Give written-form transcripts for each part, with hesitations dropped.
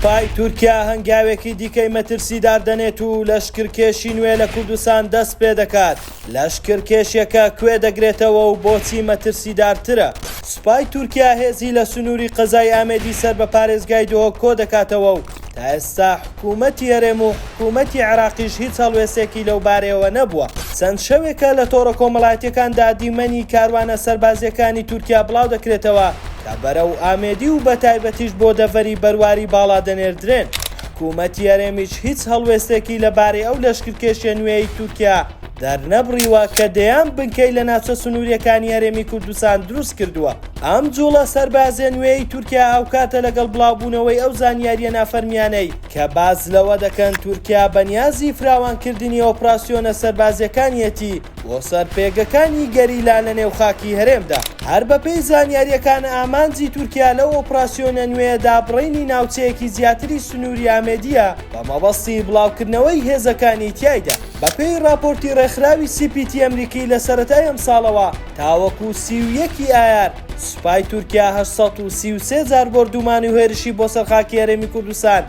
سوپای تورکیا هەنگاوێکی دیکەی مەترسیدار دەنێت و لەشکرکێشی نوێ لە کوردستان دەست پێدەکات، لەشکرکێشیەکە کوێ دەگرێتەوە و بۆچی مەترسیدارترە؟ سوپای تورکیا هێزی لە سنووری قەزای ئامێدی سەر بە پارێزگای دهۆک کۆدەکاتەوە و تا ئێستا حکوومەتی هەرێم و حکوومەتی عێراقیش هیچ هەڵوێستێکی لەو بارەیەوە نەبووە. چەند شەوێکە لە تۆڕە کۆمەڵایەتییەکاندا دیمەنی کاروانە سەربازییەکانی تورکیا بڵاودەکرێتەوە کە بەرەو ئامێدی و بەتایبەتیش بۆ دەڤەری بەرواری باڵا دەنێردرێن. حکوومەتی هەرێمیش هیچ هەڵوێستێکی لە بارەی ئەو لەشکرکێشیە نوێیەی تورکیا دەرنەبڕیوە کە دەیان بنکەی لە ناوچە سنوورییەکانی هەرێمی کوردستان دروست کردووە. ئەم جوڵە سەربازیە نوێیەی تورکیا هاوکاتە لەگەڵ بڵاوبوونەوەی ئەو زانیارییە نافەرمیانەی کە باس لەوە دەکەن تورکیا بەنیازی فراوانکردنی ئۆپراسیۆنە سەربازیەکانیەتی بۆ سەر پێگەکانی گەریلا لە نێو خاکی هەرێمدا. هەر بەپێی زانیارییەکان ئامانجی تورکیا لەو ئۆپراسیۆنە نوێیەدا بڕینی ناوچەیەکی زیاتری سنووری ئامێدییە بە مەبەستی بڵاوکردنەوەی هێزەکانی تیایدا. بەپێی ڕاپۆرتی ڕێکخراوی سی پی تی ئەمریکی لە سەرەتای ئەمساڵەوە تاوەکو 31 ی ئایار سوپای تورکیا 833 جار بۆردومان و هێرشی بۆ سەر خاکی هەرێمی کوردستان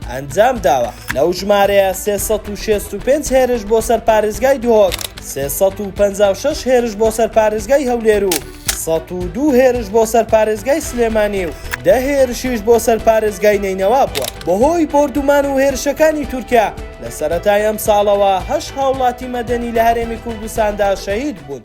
ئەنجام داوە، لەو ژمارەیە 365 هێرش بۆ سەر پارێزگای دهۆک، 356 هێرش بۆ سەر پارێزگای هەولێر و 102 هێرش بۆ سەر پارێزگای سلێمانی و دە هێرشیش بۆ سەر پارێزگای نەینەوا بووە. بەهۆی بۆردومان و هێرشەکانی تورکیا لە سەرەتای ئەمساڵەوە هەشت هاوڵاتی مەدەنی لە هەرێمی کوردستاندا شەهید بوون.